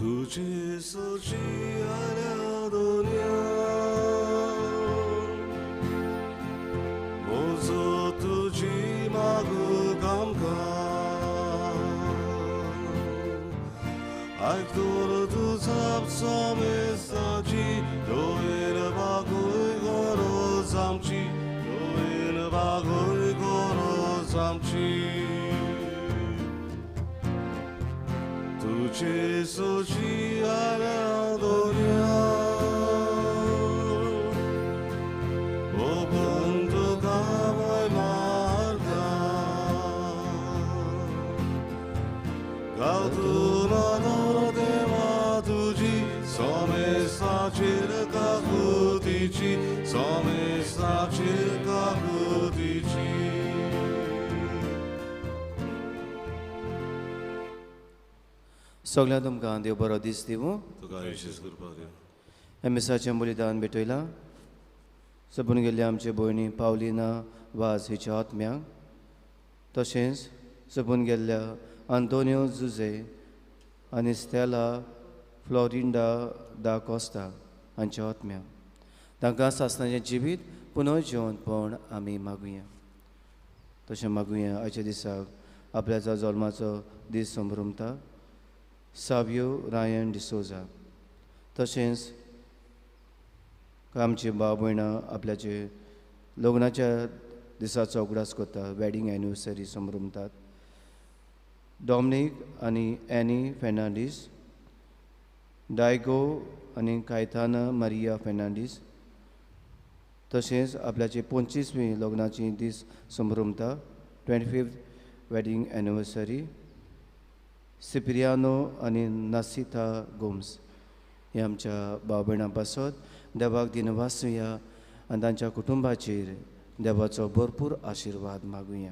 तुझी सोची आल्या दुनिया मोजो तुझी मागू कामका आयक तुझा सोमेसाची दोयर बागूय गरज आमची दोयर बागूय गरज आमची तुझे सोची आल्या दुनिया ओ बंधु कामय मार्गा गावतून देवा तुझी सोमेसाचेर काकुतीची सोमेसाचेर काकुतीची. सगळ्या तुमकां देव बरो दीस दिवूं. तुका विशेश कृपा दिवं. ह्या मिसाचें बलिदान भेटयलां सोंपून गेल्ल्या आमचे भयणी पावलिना वाज हिच्या आत्म्यांक, तशेंच सोंपून गेल्ल्या आंतोनियो जुझे आनी स्टेला फ्लोरिंडा दा कोस्ता हांच्या आत्म्यांक, तांकां सासणाचें जिवीत पुनर्जिवंतपण आमी मागुया. तशें मागुया आयच्या दिसाक आपल्याचो जल्माचो दीस संभ्रमता सावियो रायन डिसोजा, तशेंच आमची भाव भयणां आपल्याचे लग्नाच्या दिसाचो उगडास करता, वेडींग एनिवर्सरी संभ्रमतात. डॉमनीक आनी एनी फेर्नांडीस, डायगो आनी कायताना मारिया फेर्नांडीस, तशेंच आपल्याचे 25वी लग्नाची दीस संभ्रमता, 25th wedding anniversary. Cipriano आनी नासिता गोम्स हे आमच्या भाव भयणां पासत देवाक दिनवासुया आनी तांच्या कुटुंबाचेर देवाचो भरपूर आशिर्वाद मागुया.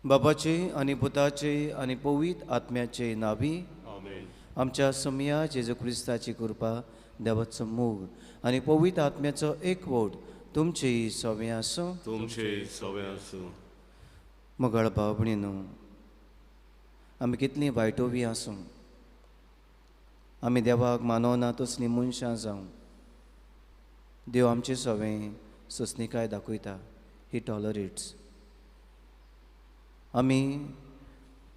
बाबाचे आनी पुताचे आनी पवित्र आत्म्याचे नावी आमच्या सोमया जेजू क्रिस्ताची कृपा, देवाचो मोग आनी पवित्र आत्म्याचो एकवट तुमचेय सवें आसूं. तुमचेय सवें आसूं. मोगाळ भाव भयणीनो, आमी कितलीं वायटोवी आसूं, आमी देवाक मानवना तसलीं मनशां जावं, देव आमचे सवें सोंसणीकाय दाखयता. ही टॉलरेट्स. आमी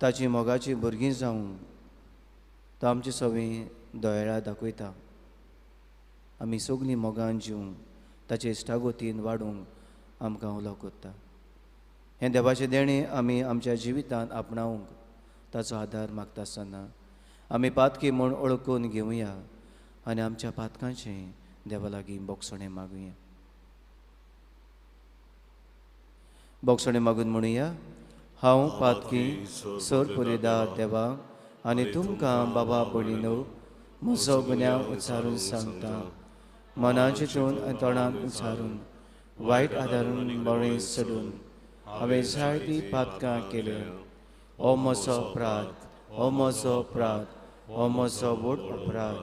ताची मोगाची भुरगीं जावं, तो आमचे सवें दयाळा दाखयता. आमी सगलीं मोगान जिवंक, ताचे इश्टागतीन वाडूंक आमकां उलो करता. हें देवाचें देणें आमी आमच्या जिवितांत आपणावंक ताचो आदार मागता आसतना आमी पातकी म्हूण ओळखून घेवया आनी आमच्या पातकांचें देवा लागीं बोगसणें मागुया. बोगसणें मागून म्हणुया, हांव पातकी सर पुरेदा देवा आनी तुमकां बाबा भयणीनो म्हजो गुन्यांव उच्चारून सांगता. मनान चिंतून आनी तोंडान उच्चारून वायट आदारून बरें सोडून हांवें जायतीं पातकां केल्या. ओ म्हजो अपराध, ओ म्हजो अपराध, ओ म्हजो व्हड अपराध.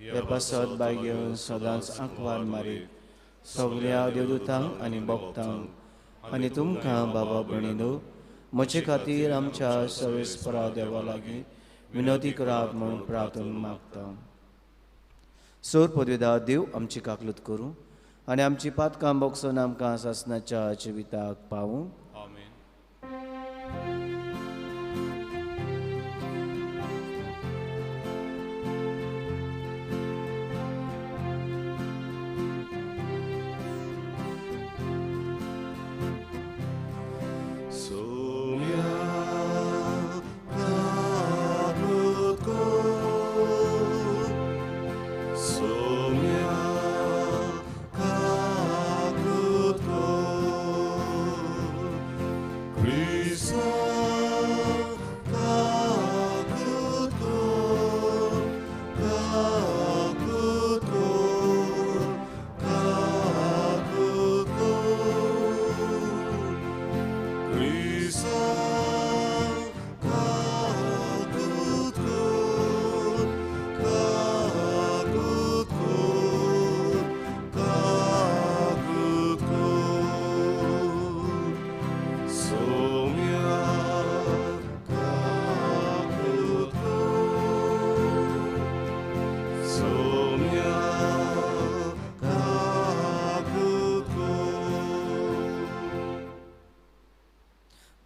हे पासत बाय घेवन सदांच आंकवार मारीत सगल्या देवदूतांक आनी भक्तांक आनी तुमकां बाबा भयणीनो म्हजे खातीर आमच्या सर्वेस्परा देवा लागीं विनोदी करात म्हूण प्रार्थना मागता. सोर पदवेदा देव आमची काकलूत करूं आनी आमची पातकां बोगसून आमकां सासणाच्या जिविताक पावूं. Sonia, kakut ko.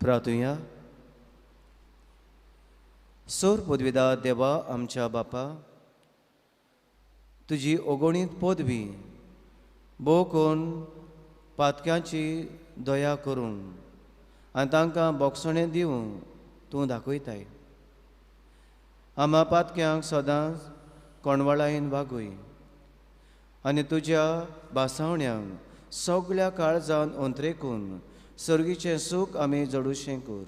प्रार्थुया. सोर पदवीदार देवा आमच्या बापा, तुजी अगणीत पदवी भोव करून पातक्यांची दया करून आनी तांकां बोगसणें दिवंक तूं दाखयताय. आमा पातक्यांक सदांच कोणवाळायेन वागय आनी तुज्या भासावण्यांक सगळ्या काळजान अंत्रेकून सर्गीचें सूख आमी जडुशें कर.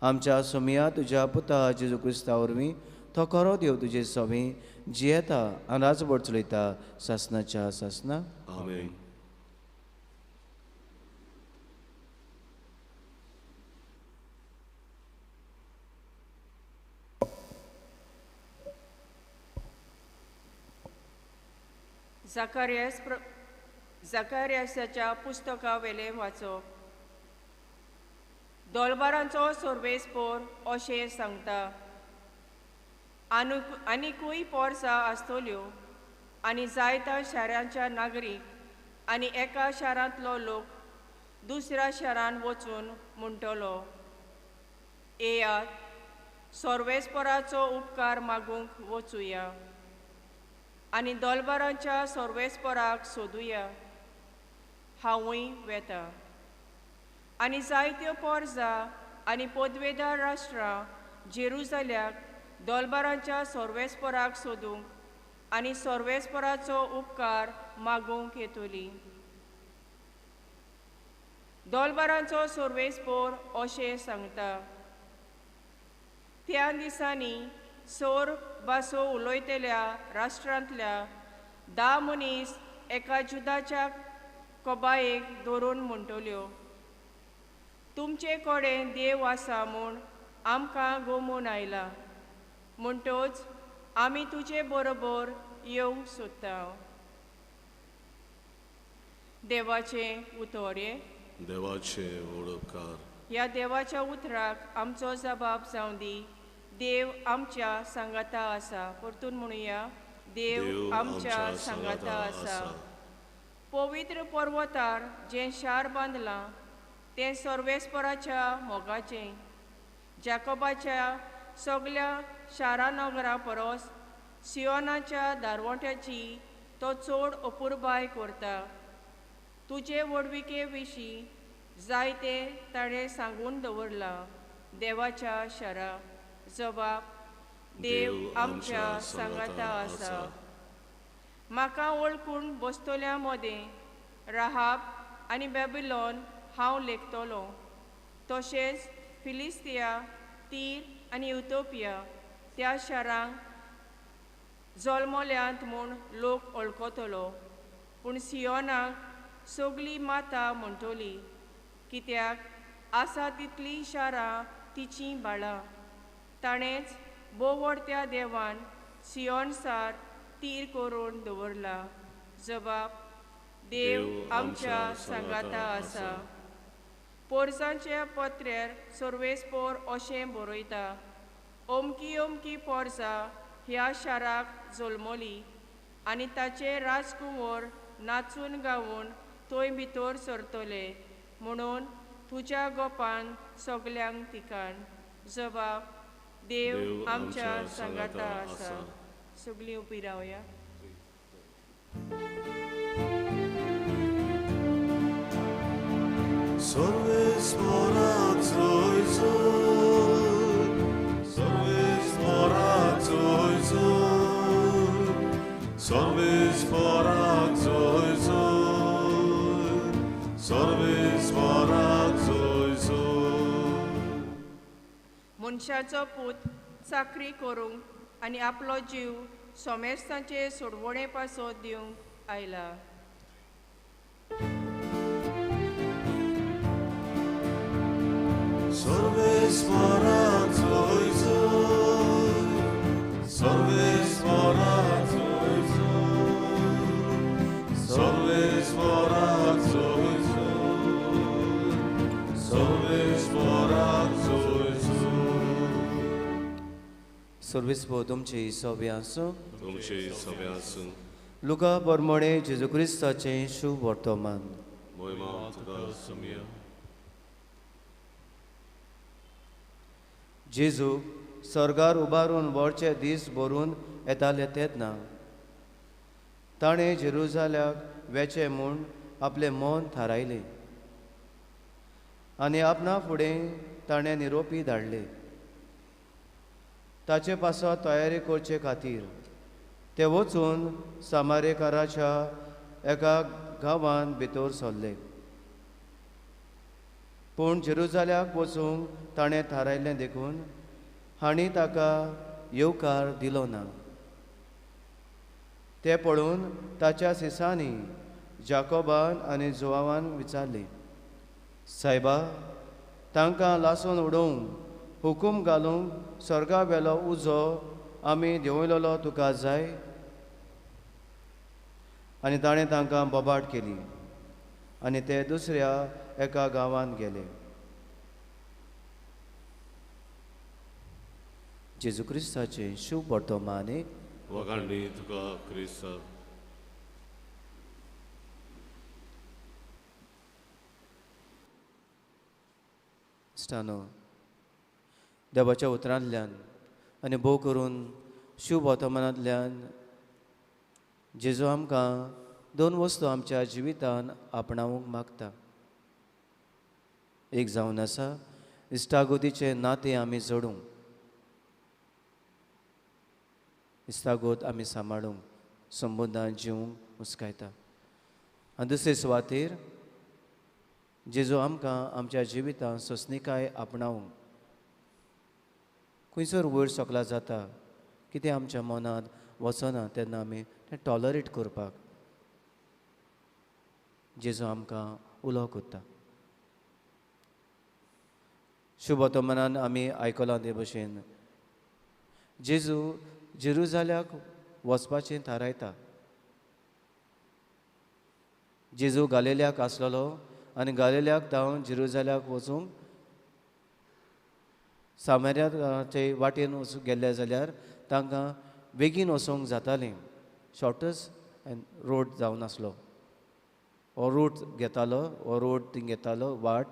आमच्या सोमया तुज्या पुता जेजू क्रिस्ता वरवीं तो खरो देव तुजे सवी जियेता आनी राजवट चलयता सासनाच्या सासना. आमेन. जाकारियासाच्या पुस्तकावेलें वाचप. दोलबारांचो सर्वेस्पोर अशें सांगता, आनिकूय पोरसां आसतल्यो आनी जायत्या शारांच्या नागरीक आनी एका शारांतलो लोक दुसऱ्या शारांत वचून म्हणटलो, येयात सर्वेस्पोराचो उपकार मागूंक वचुया आनी दोलबारांच्या सर्वेस्पोराक सोदुया. हांवूय वेता. आनी जायत्यो पोरसां आनी पदवेदार राष्ट्रां जेरुजाल्याक दोलबारांच्या सर्वेस्पोराक सोदूंक आनी सर्वेस्पोराचो उपकार मागूंक येतली. दोलबारांचो सर्वेस्पोर अशें सांगता, त्या दिसांनी सोर भासो उलयतल्या राष्ट्रांतल्या 10 मनीस एका जुदाच्या कोबायेक धरून म्हणटल्यो, तुमचे कडेन देव आसा म्हूण आमकां गोमून आयला, म्हणटच आमी तुजे बरोबर येवंक सोदता. देवाचें उतर. देवाचें उपकार. ह्या देवाच्या उतराक आमचो जबाब जावं दी. देव आमच्या सांगाता आसा. परतून म्हणुया, देव आमच्या सांगाता आसा. पवित्र पर्वतार जें शार बांदलां तें सर्वेस्पराच्या मोगाचें. जाकोबाच्या सगल्या शारा नगरां परस सियोनाच्या दारवंट्याची तो चड अपुरबाय करता. तुजे व्हडविके विशीं जायते ताणें सांगून दवरलां. देवाच्या शारा. जबाब, देव आमच्या सांगाता आसा. म्हाका वळखून बसतल्या मदें राहाब आनी बेबिलोन हांव लेखतलो, तशेंच फिलिस्तिया, तीर आनी युतोपिया त्या शारांक जल्मल्यांत म्हूण लोक वळखतलो. पूण सियोनाक सगली माता म्हणटली, कित्याक आसा तितलीं शारां तिचीं बाळां. ताणेंच बोवडत्या देवान सियोनसार तीर करून दवरला. जबाब, देव आमच्या सांगाता आसा. पोरसांच्या पत्र्यार सर्वेस्पोर अशें बरयता, अमकी अमकी पोरसां ह्या शाराक जल्मली आनी ताचे राजकुंवर नाचून गावन थंय भितर सरतले, म्हणून तुज्या गोपान सगल्यांक तिकान. जबाब, देव आमच्या सांगाता आसा. सगळीं उबी रावया. सर्वेस्पराक जय जय, सर्वेस्पराक जय जय, सर्वेस्पराक जय जय, सर्वेस्पराक जय जय. मनशाचो पूत चाकरी करूंक आनी आपलो जीव सोमेस्तांचे सोडवणे पासत दिवंक आयला. सर्वेस्पराक जय जय, सर्वेस्पराक जय जय, सर्वेस्पराक जय जय, सर्वेस्पराक जय जय. सर्वेस्पोर तुमचे सवे आसूं. तुमचे सवे आसूं. लुका प्रमाणे जेजू क्रिस्ताचें शुभ वर्तमान. मोहिमा तुका सोमया. जेजू स्वर्गार उबारून व्हरचे दीस भरून येताले तेन्ना ताणें जेरुजाल्याक वेचें म्हूण आपलें मन थारायलें आनी आपणा फुडें ताणें निरोपी धाडले। ताचे पासत तयारी करचे खातीर ते वचून सामारेकाराच्या एका गांवांत भितर सरले। पूण जेरुजाल्याक वचूंक ताणें थारायलें देखून हांणी ताका येवकार दिलो ना। ते पळोवन ताच्या सिसांनी जाकोबान आनी जुवावान विचारलें, सायबा, तांकां लासून उडोवंक हुकूम घालूंक स्वर्गा वेलो उजो आमी देंवयलेलो तुका जाय? आनी ताणें तांकां बोबाट केली आनी ते दुसऱ्या एका गांवांत गेले। जेजू क्रिस्ताचें शुभ वर्तमाने। वखाणणी तुका क्रिस्ता। इश्टानो, देवाच्या उतरांतल्यान आनी भोव करून शुभ वर्तमानांतल्यान जेजू आमकां दोन वस्तू आमच्या जिवितान आपणावंक मागता। एक जावन आसा इश्टागोतीचें नातें आमी जोडूंक, इश्टागोत आमी सांबाळूंक, संबंदान जिवंक हुस्कायता। आनी दुसरे सुवातेर जेजू आमकां आमच्या जिवितांत सोंसणीकाय आपणावंक, खंयसर वयर सकला जाता, कितें आमच्या मनांत वचना तेन्ना आमी तें टॉलरेट करपाक जेजू आमकां उलो करता। शुभ वर्तमानान आमी आयकलां ते भशेन जेजू जेरुजाल्याक वचपाचें थारायता। जेजू गालेल्याक आसलेलो आनी गालेल्याक धांवन जेरुजाल्याक वचूंक सामार्याचे वाटेन वचूंक गेल्ले जाल्यार तांकां बेगीन वचूंक जातालें। शॉर्टस्ट एंड रोड जावन आसलो, हो रूट घेतालो, हो रोड ती घेतालो वाट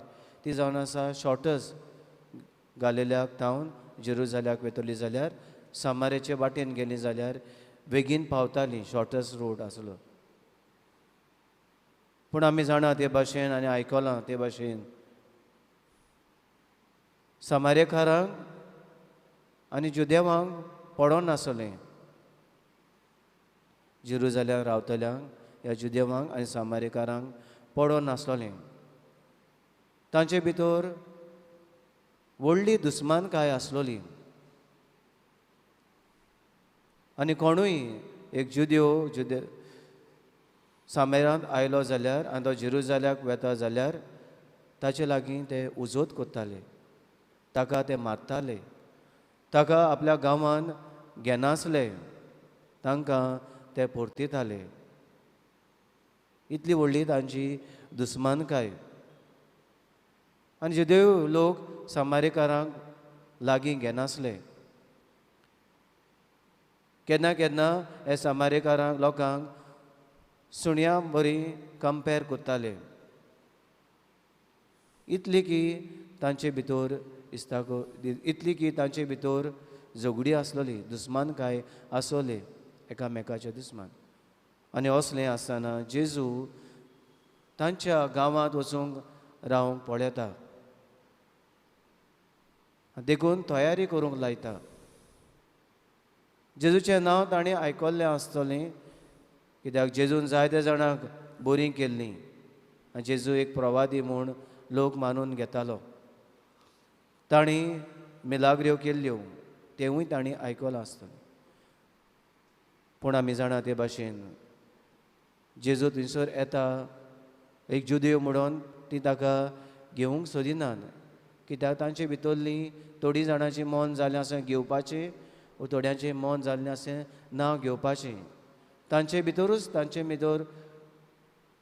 ती जावन आसा शॉर्टस्ट। गालेल्याक धांवन जेरुजाल्याक वयतली जाल्यार सामारेचे वाटेन गेली जाल्यार बेगीन पावताली, शॉर्टस्ट रोड आसलो। पूण आमी जाणा ते भाशेन आनी आयकलां ते भाशेन सामारेकारांक आनी जुदेवांक पडोन नासलें। जेरुजाल्याक रावतल्यांक ह्या जुदेवांक आनी सामारेकारांक पडोन नासलें। तांचे भितर व्हडली दुस्मानकाय आसलोली आनी कोणूय एक जुदेव जुदे सामेरांत आयलो जाल्यार आनी तो जेरुजाल्याक वेता जाल्यार ताचे लागीं ते उजोत करताले, ताका ते मारताले, ताका आपल्या गांवांत घेनासले, तांकां ते परतिताले। इतली व्हडली तांची दुस्मानकाय। आनी जुदेव लोक सामारेकारांक लागीं घेनासले। केन्ना केन्ना हे सामारेकारांक लोकांक सुण्या बरी कंपेर करताले, इतली की तांचे भितर इस्ताको, इतली की तांचे भितर झगडी आसलोली, दुस्मानकाय आसलोली, एकामेकाचे दुस्मान। आनी असलें आसतना जेजू तांच्या गांवांत वचूंक रावंक पळयता, देखून तयारी करूंक लायता। जेजूचें नांव ताणें आयकल्लें आसतलें, कित्याक जेजून जायते जाणांक बरीं केल्लीं आनी जेजू एक प्रवादी म्हूण लोक मानून घेतालो। तांणी मिलाग्र्यो केल्ल्यो तेवूय तांणी आयकलां आसतलें। पूण आमी जाणा ते भाशेन जेजू थंयसर येता एक जुदेव म्हणून ती ताका घेवंक सोदिनात, कित्याक तांचे भितरलीं थोडीं जाणांचें मन जालें आसा घेवपाचें, थोड्यांचें मन जाल्लें आसा ना घेवपाचें। तांचे भितरूच तांचे भितर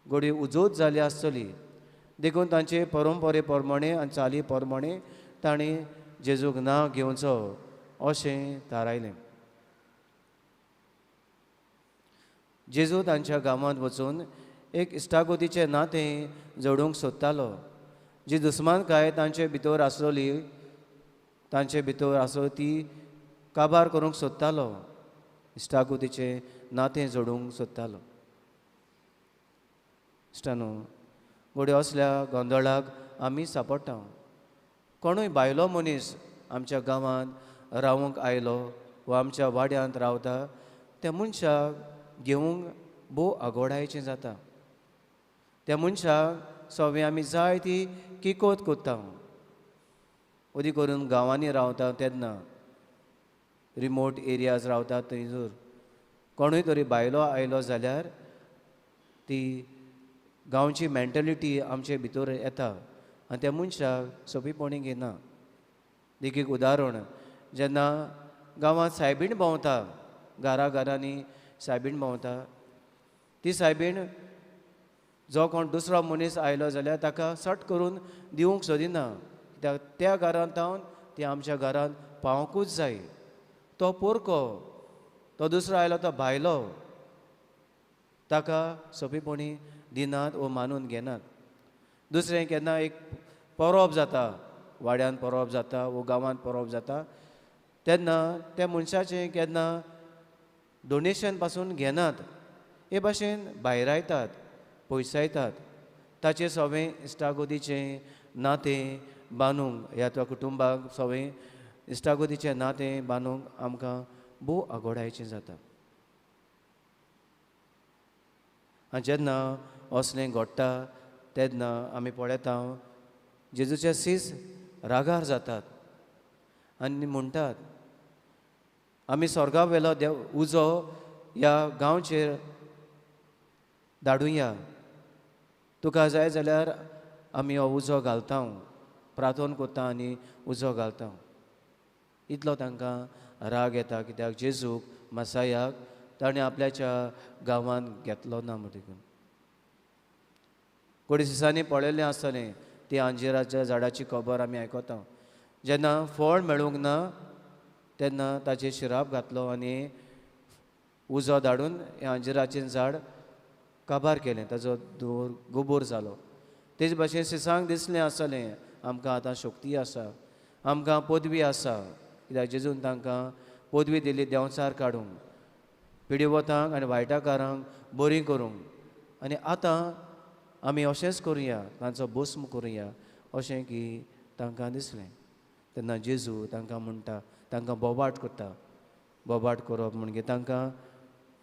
घडये उजोत जाली आसतली, देखून तांचे परंपरे प्रमाणे आनी चाली प्रमाणे तांणी जेजूक ना घेवचो अशें थारायलें। जेजू तांच्या गांवांत वचून एक इश्टागोतीचें नातें जोडूंक सोदतालो। जी दुस्मानकाय तांचे भितर आसलोली तांचे भितर आसो ती काबार करूंक सोदतालो, इश्टागतीचें नातें जोडूंक सोदतालो। इश्टानो, घडये असल्या गोंदळाक आमी सांपडटा। कोणूय बायलो मनीस आमच्या गांवांत रावंक आयलो वा आमच्या वाड्यांत रावता त्या मनशाक घेवंक भोव आगोडायचें जाता। त्या मनशाक सगळें आमी जाय ती किकोत करता। अदी करून गांवांनी रावता तेन्ना रिमोट एरियाज रावता थंयसर कोणूय तरी बायलो आयलो जाल्यार ती गांवची मेंटलिटी आमचे भितर येता आनी त्या मनशाक सोंपेपणी घेना। देखीक उदाहरण, जेन्ना गांवांत सायबीण भोंवता, घरा घरांनी सायबीण भोंवता, ती सायबीण जो कोण दुसरो मनीस आयलो जाल्यार ताका सट करून दिवंक सोदिना, कित्याक त्या घरांत थावन ती आमच्या घरांत पावंकूच जाय। तो पोरको, तो दुसरो आयलो तो भायलो, ताका सोंपेपणी दिनात वो मानून घेनात। दुसरें, केन्ना एक परब जाता, वाड्यान परब जाता वो गांवांत परब जाता तेन्ना त्या मनशाचें केन्ना डोनेशन पासून घेनात, हे भाशेन भायरायतात, पयसायतात। ताचें सगळें इश्टागतीचें नातें बांदूंक ह्या त्या कुटुंबाक सगळें इश्टागतीचें नातें बांदूंक आमकां भोव आगोडायचें जाता। आनी जेन्ना असलें घडटा तेन्ना आमी पळयता जेजूचे सीस रागार जातात आनी म्हणटात, आमी स्वर्गा वेलो देव उजो ह्या गांवचेर धाडुया, तुका जाय जाल्यार आमी हो उजो घालता, प्रार्थना करता आनी उजो घालता। इतलो तांकां राग येता कित्याक जेजूक मसायाक ताणें आपल्याच्या गांवांत घेतलो ना म्हणटकून। कोडी दिसांनी पळयल्लें आसतलें ती अंजिराच्या झाडाची खबर आमी आयकता। जेन्ना फळ मेळूंक ना तेन्ना ताचेर शिराप घातलो आनी उजो धाडून हें अंजिराचें झाड काबार केलें, ताजो धुंवर गोबोर जालो। तेज भाशेन सिसांक दिसलें आसतलें आमकां आतां शक्ती आसा, आमकां पदवी आसा, कित्याक जेजून तांकां पदवी दिली देंवचार काडूंक, पिडिवतांक आनी वायटाकारांक बरीं करूंक, आनी आतां आमी अशेंच करुया, तांचो भस्म करुया अशें की तांकां दिसलें। तेन्ना जेजू तांकां म्हणटा, तांकां बोबाट करता। बोबाट करप म्हणजे तांकां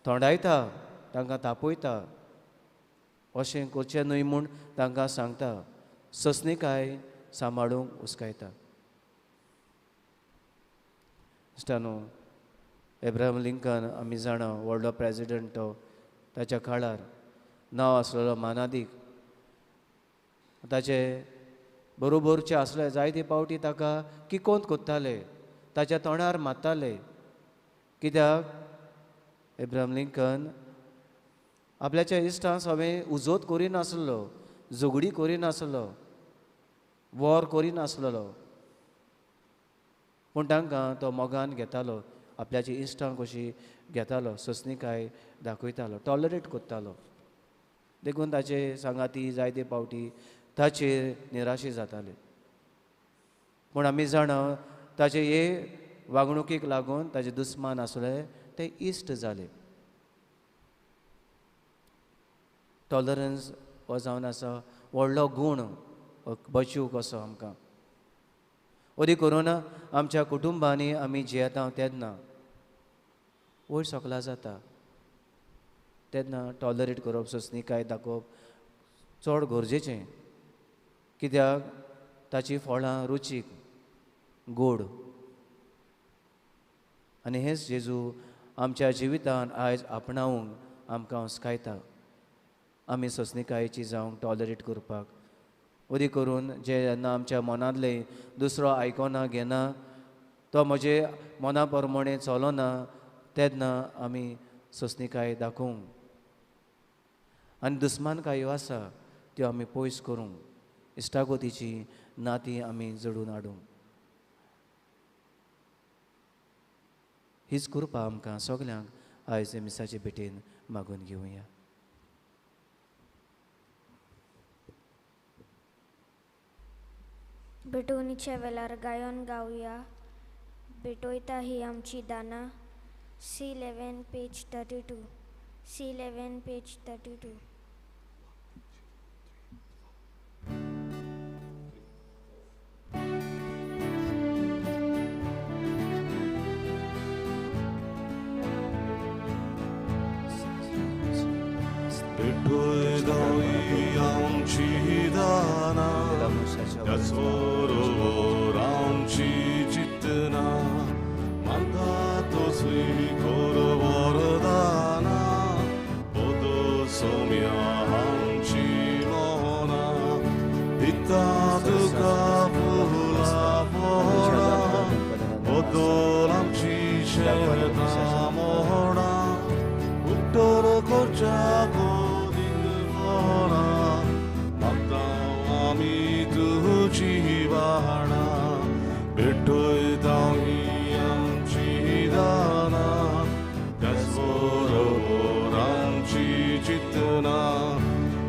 थोंडायता, तांकां तापयता, अशें करचें न्हय म्हूण तांकां सांगता, ससनिकाय सांबाळूंक हुस्कायता। इश्टानो, एब्राहम लिंकन आमी जाणा व्हडलो प्रेजिडंट तो, ताच्या काळार नांव आसलेलो मानादीक, ताचे बरोबरचे आसले जायते पावटी ताका किकोंत कोत्ताले, ताच्या तोंडार मारताले, कित्याक एब्राहम लिंकन आपल्याच्या इश्टांक सगळें उजोत करिनासलो, झगडी करिनासलो, वॉर करिनासलो, पूण तांकां तो मोगान घेतालो, आपल्याची इश्टांक कशी घेतालो, सोंसणीकाय दाखयतालो, टॉलरेट करतालो। देखून ताचे सांगाती जायते पावटी ताचेर निराशी जाताले। पूण आमी जाणा ताचे हे वागणुकीक लागून ताजे दुस्मान आसले ते इश्ट जाले। टॉलरन्स हो जावन आसा व्हडलो गूण, बच्यू कसो आमकां। अदी करून आमच्या कुटुंबांनी आमी जियेता तेन्ना वयर सकला जाता तेन्ना टॉलरेट करप, सोंसणीकाय दाखोवप चड गरजेचें, कित्याक ताची फळां रुचीक गोड। आनी हेंच जेजू आमच्या जिवितान आयज आपणावंक आमकां हुस्कायता, आमी सोंसणीकायेची जावंक, टॉलरेट करपाक। अदी करून जे जेन्ना आमच्या मनांतलें दुसरो आयकना घेना, तो म्हजे मना प्रमाणे चलना तेन्ना आमी सोंसणीकाय दाखोवंक आनी दुस्मानकायो आसा त्यो आमी पयस करूंक, इश्टागतीची नातीं आमी जोडून हाडूंक। हीच कृपा आमकां सगल्यांक आयज मिसाचे भेटेन मागून घेवया। भेटवणीच्या वेळार गायन गावया. भेटोयता ही आमची दानां. C11 page 32. C11 page 32. त्याचबरोबर आमची चिंतना मानता तसली कर वरदाना बदल सोम्या आमची मना दिता तुका फुलां फळां बदल आमची शेतां मोहणां उत्तर करच्या भेटयता ही आमची दानां त्याचबरोबर आमची चिंतना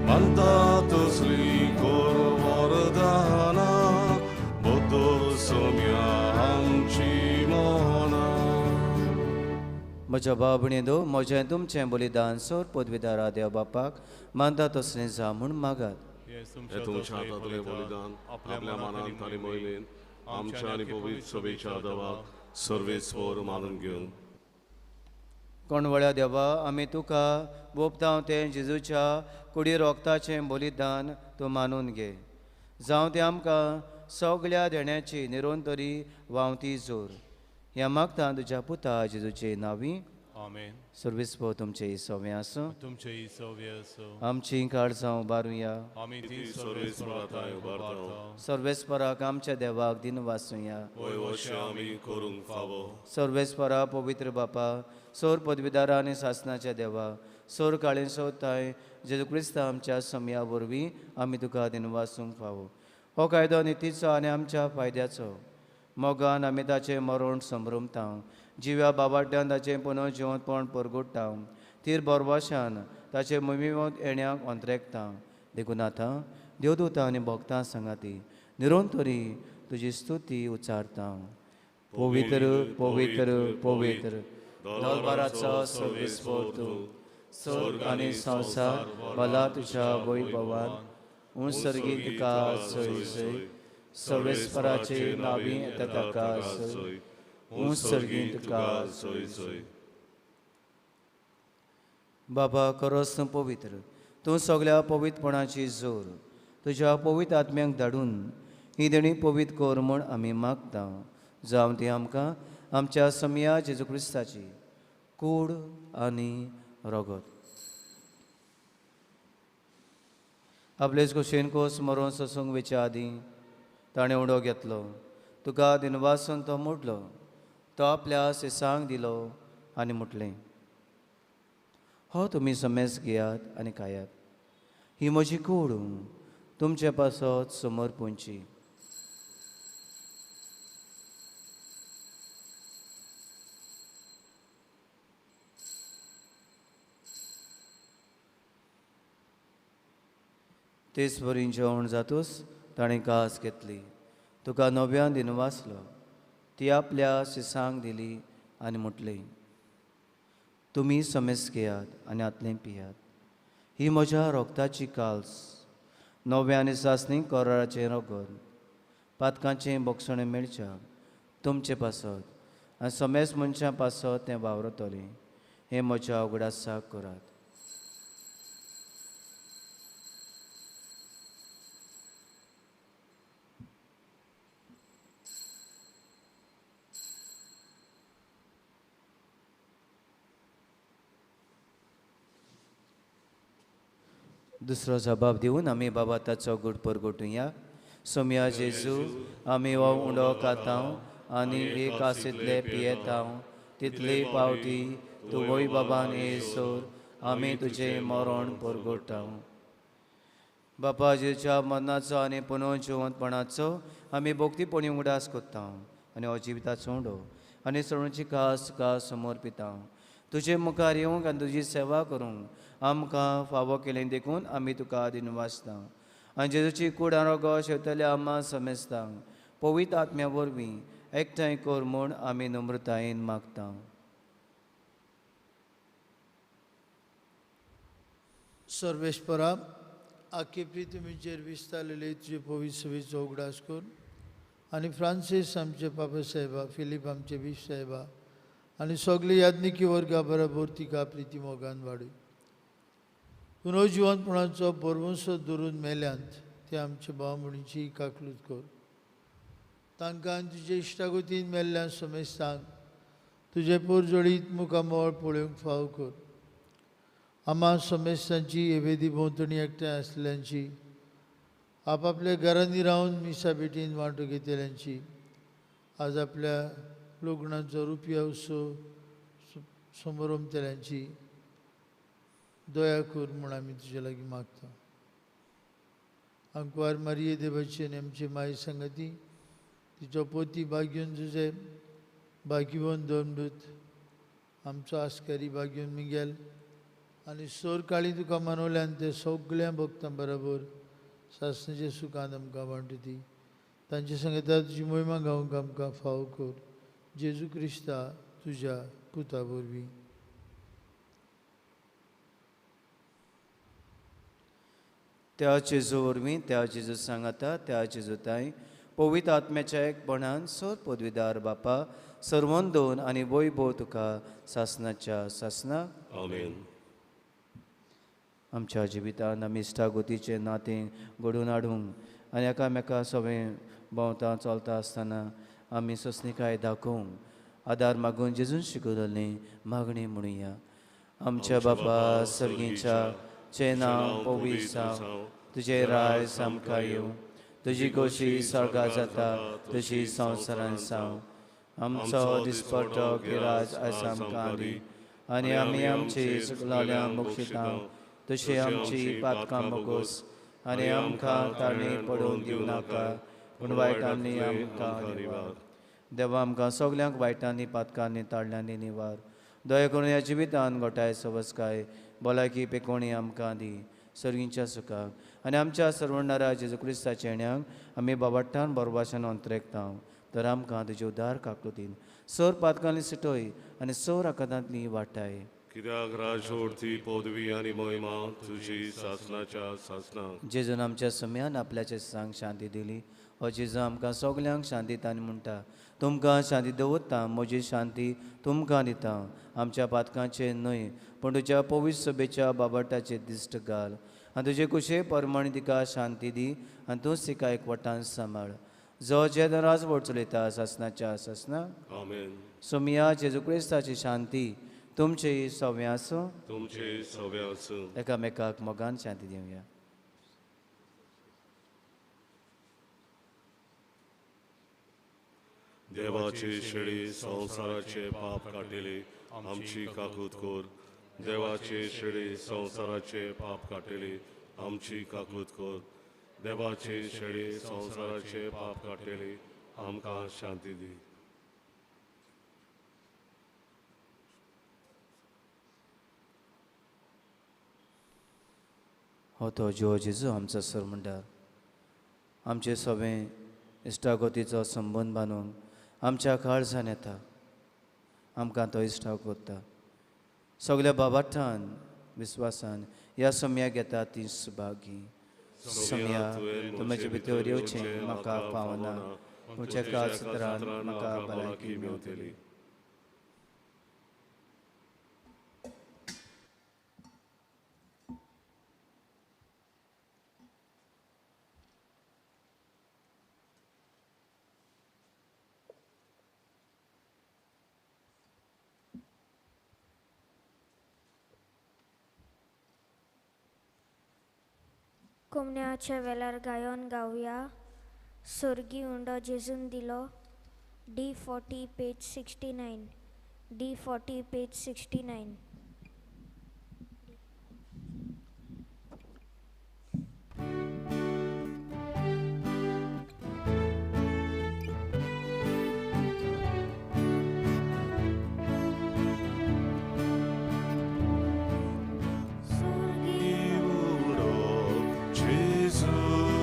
मानता तसली कर वरदानां बदल सोम्या आमची मनां. म्हज्या भाव भयणींनो, म्हजें तुमचें बलिदान सोर पदवीदारा देव बापाक मानता तसलें जावं म्हूण मागात. हे तुमच्या हातांतलें बलिदान आपल्या मनांत आनी मोहिमेन आमच्या आनी पवित्र सभेच्या देवाक सर्वेस्वर मानून घेवन. कोणवळ्या देवा, आमी तुका बोपतांव तें जेजूच्या कुडी रोगताचें बलिदान तूं मानून घे. जावं तें आमकां सगळ्या देण्याची निरंतरी व्हांवती जोर. ह्या मागता तुज्या पुता जेजूचे नांवी. आमेन. सर्वेस्पर तुमचे सवे आसूं. तुमचे सवे आसूं. आमची काळजां उबारुया. आमी ती सर्वेस्परा उबारता. सर्वेस्पराक आमच्या देवाक दिन वासुया. वय आमी करूंक फावो. सर्वेस्परा पवित्र बापा, सोर पदवीदारा आनी सासनाच्या देवा, सोर काळें सोताय जेजू क्रिस्ता आमच्या समया वरवीं आमी तुका दिन वासूंक फावो. हो कायदो नितीचो आनी आमच्या फायद्याचो. मोगान आमी ताचें मरण संभ्रमता, जिव्या बाबाट्यान ताचें पुनः जिवंतपण परगुट्टा, तीर बोरवाशान ताचे मुमिवंत येण्याक अंतरेकता. देखून आतां देवदूतां आनी भक्तां सांगाती निरंतरी तुजी स्तुती उच्चारता. पवित्र पवित्र पवित्र दलबाराचो सर्वेस्पर तूं, स्वर्ग आनी संवसार भला तुज्या वैभवान उंसर्गी तुका जय जय. सर्वेस्पराचे नावी येता ताका जय, उंसर्गी तुका जय जय. बाबा खरोच तूं पवित्र, तूं सगळ्या पवित्रपणाची जोर. तुज्या पवित्र आत्म्यांक धाडून ही देणी पवित्र कर म्हूण आमी मागता. जावं ती आमकां आमच्या समया जेजू क्रिस्ताची कूड आनी रगत. आपलेच कुशीन कोस मरोन सोसूंक वेच्या आदीं ताणें उडो घेतलो, तुका दिनवासून तो मोडलो, तो आपल्या सिसांक दिलो आनी म्हटलें, हो तुमी समेज घेयात आनी खायात, ही म्हजी कूड तुमचे पासत समर्पूंची. तेच वरीं जेवण जातूच ताणें कास घेतली, तुका नव्यान दिनवासलो, ती आपल्या सिसांक दिली आनी म्हटलें, तुमी समेज घेयात आनी आतलें पियात, ही म्हज्या रोगताची काल्स, नव्या आनी सासणी कराराचें रगत, पातकांचें बोगसणें मेळच्या तुमचे पासत आनी समेज मनशां पासत तें वावरतलें. हें म्हज्या उगडासाक करात. दुसरो जबाब दिवन आमी बाबा ताचो गुड परगटुया. सोमया जेजू, आमी हो उंडो खातांव आनी एक आसितले पियेतांव, तितले पावटी तूं वय बाबान येसर आमी तुजें मरण परगटांव. बापा जेजूच्या मरणाचो आनी पुनः जिवंतपणाचो आमी भक्तीपणी उगडास करता आनी हो जिविताचो उंडो आनी सगळ्यांची खास तुका समर्पिता. तुजे मुखार येवंक आनी तुजी सेवा करूंक आमकां फावो केलें देखून आमी तुका दिनवासता. आनी जेजूची कूड आनी शेवतल्या आम्हा समेस्तांक पवित्र आत्म्या वरवीं एकठांय कर म्हूण आमी नम्रतायेन मागता. सर्वेस्परा आखे प्रितमीचेर विस्तारलेले तुजे पवित्र सभेचो उगडास कर आनी फ्रांसीस आमचे पापा साहेबा, फिलीप आमचे बीश साहेबा आनी सगळे याज्ञिकी वर्गा बरोबर तिका प्रिती मोगान वाडय. पुनर्जिवंतपणाचो भरवंसो धरून मेल्यांत ते आमचे भाव म्हणीची काकलूत कर. तांकां तुजे इश्टागतीन मेल्ल्या समेस्तांक तुजे पोरजोळीत मुखामळ पळोवंक फाव कर. आम्हा समेस्तांची एवेदी भोंवतणी एकठांय आसल्यांची, आपापल्या घरांनी रावन मिसा भेटीन वांटो घेतल्यांची, आज आपल्या लग्नाचो रुपया उत्सव समरंभतल्यांची दया कर म्हूण आमी तुजे लागीं मागता. आंकवार मारिये देवाची आनी आमची माय संगती, तिचो पोती भाग्योन जुजे, भाग्यवन धर्मदूत, आमचो आस्कारी भाग्योन मिगेल आनी सोर काळी तुका मनवल्यान ते सगळ्या भक्तां बरोबर सासणाच्या सुखान आमकां वांटू दी. तांचे संगता तुजी मोहिमा गावंक आमकां फाव कर. जेजू क्रिस्ता तुज्या पुता वरवीं. त्या जेजू वरवीं, त्या जेजू सांगाता, त्या जेजू ताई पवित्र आत्म्याच्या एकपणान सर पदवीदार बापा सर्वन दोन आनी वैभव तुका सासनाच्या सासना. आमेन. आमच्या जिवितान आमी इश्टागतीचें नातें घडोवन हाडूंक आनी एकामेका सगळें भोंवता चलता आसतना आमी सोंसणीकाय दाखोवंक आदार मागून जेजून शिकयल्ली मागणी म्हणुया. आमच्या बापा सर्गीच्या, चें नांव पवित्र जावं, तुजें राज आमकां येवं, तुजी गोशी स्वर्गा जाता तशी संवसारांत जावं. आमचो दिसपट्टो गिराज आयज आमकां दी आनी आमी आमची चुकलेल्यांक बक्षिता तशी आमची पातकां बोगोस आनी आमकां ताळणी पडोवन दिवं नाका, पूण वायटांनी आमकां निवार. देवा आमकां सगल्यांक वायटांनी पातकांनी ताळण्यांनी निवार. दया करून ह्या जिवितान घोटाय सवसकाय भलायकी पेकोणी आमकां दी सर्गींच्या सुखाक आनी आमच्या सर्वणारा जेजू क्रिस्ताच्या येण्याक आमी बाबाट्टान बरवाशान अंतरेकता. तर आमकां तुजे उदार काकलुतीन सर पातकांनी सुटय आनी सर आकांतांतली वाटाय. कित्याक राजवटी पदवी आनी महिमा तुजी सासनाच्या सासनाक. जेजून आमच्या सम्यान आपल्याचे सांग शांती दिली. हो जेजू आमकां सगल्यांक शांती दिता आनी म्हणटा, तुमकां शांती दवरता, म्हजी शांती तुमकां दिता. आमच्या पातकांचे न्हय पूण तुज्या पवित्र सभेच्या बाबाटाचे दिश्ट घाल आनी तुजे कुशे परमाणे तिका शांती दी आनी तूंच तिका एकवटान सांबाळ. जो जे राजवट चलयता सासनाच्या सासनाक. आमेन. सोमिया जेजू क्रिस्ताची शांती तुमचे सव्या आसूं, तुमचे सव्या आसूं. एकामेकाक मोगान शांती दिवया. देवाची शेळी संवसाराचे पाप काडटली आमची काकूत कर. देवाची शेळी संवसाराचे पाप काडटली आमची काकूत कर. देवाची शेळी संवसाराचे पाप काडटली आमकां शांती दी. हो तो जियो जेजू आमचो सर म्हणटार आमचे सगळें इश्टागतीचो संबंद बांदून आमच्या काळजान येता. आमकां तो इश्टाग करता. सगल्या बाबाठान विस्वासान ह्या सम्याक येता ती सुभागी. सम्या तुमचे भितर येवचें म्हाका पावना, तुमच्या काळसत्रान म्हाका भलायकी मेवतली. कोमण्याच्या वेळार गायन गावया. सोर्गी उंडो जेजून दिलो. D40 page 69. D40 page 69. Jesu.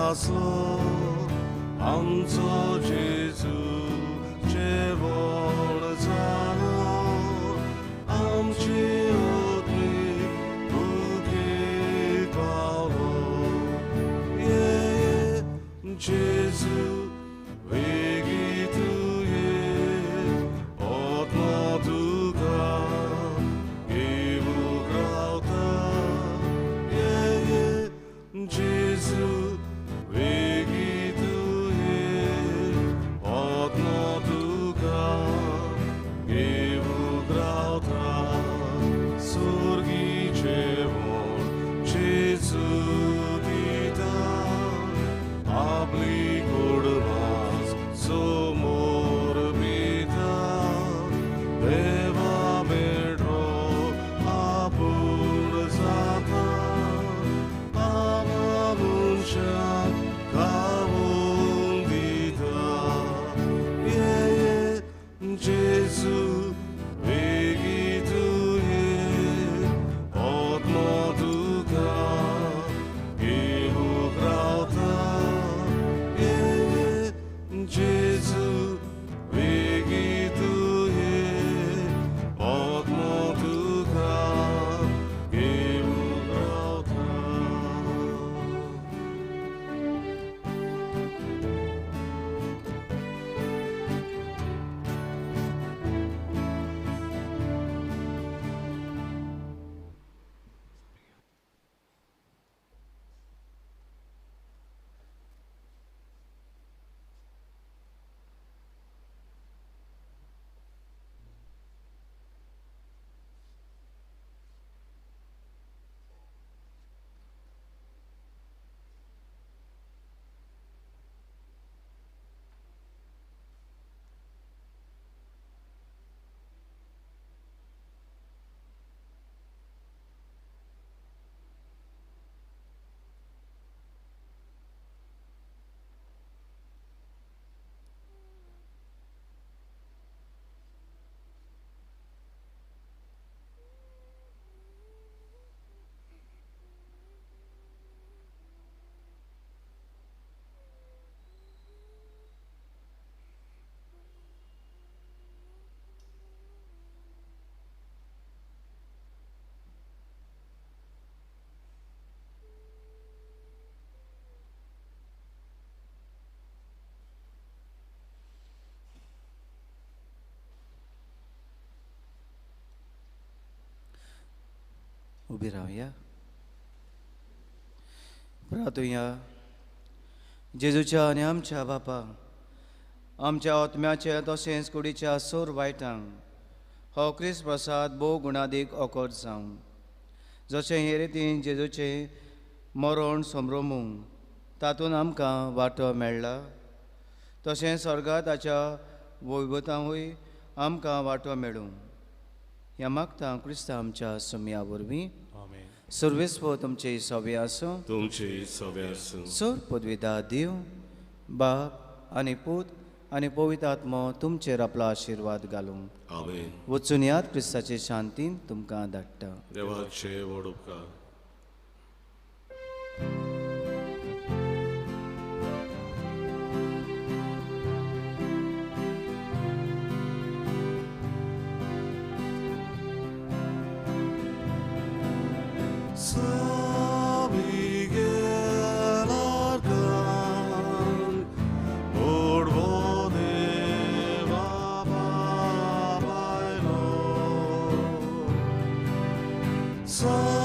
आसलो आमचो जेजू जेवण जालो आमचे ओतमी भुकेक पावलो ये जेजू वेगीं तूं ये आत्मा तुका घेवूंक रावता ये जेजू वेगीं तूं ये आत्मा तुका घेवूंक रावता सुर्गी जेवण जेजू दिता आपली कुडमास समोर पिता देवा मेळ्ळो आपूण जाता बाबा मनशाक खावोवंक दिता ये जेजू वेगीं तूं ये आत्मा तुका घेवूंक रावता ये जेजू वेगीं तूं ये आत्मा तुका घेवूंक रावता. उबी रावया प्रार्थुया. जेजूच्या आनी आमच्या बापा आमच्या आत्म्याच्या तशेंच कुडीच्या सोर वायटांक हो क्रिस्त प्रसाद भोव गुणादीक ओकोट जावं जशें हे रितीन जेजूचें मरण संभ्रमूंक तातूंत आमकां वांटो मेळ्ळा तशें स्वर्गांत ताच्या वैभवतांतूय आमकां वांटो मेळूं. ह्या मागता क्रिस्ता आमच्या सुमया वरवीं. सर्वेस्व तुमचे सवे आसूं तुमचे सवे आसूं. सर पदवीदा देव बाप आनी पूत आनी पवित्र आत्मो तुमचेर आपलो आशिर्वाद घालूं. आमेन. वचून याद क्रिस्ताचे शांतीन तुमकां धाडटा. देवाचे व्हड उपकार. San Miguel Arcángel, Borbone va bailó. San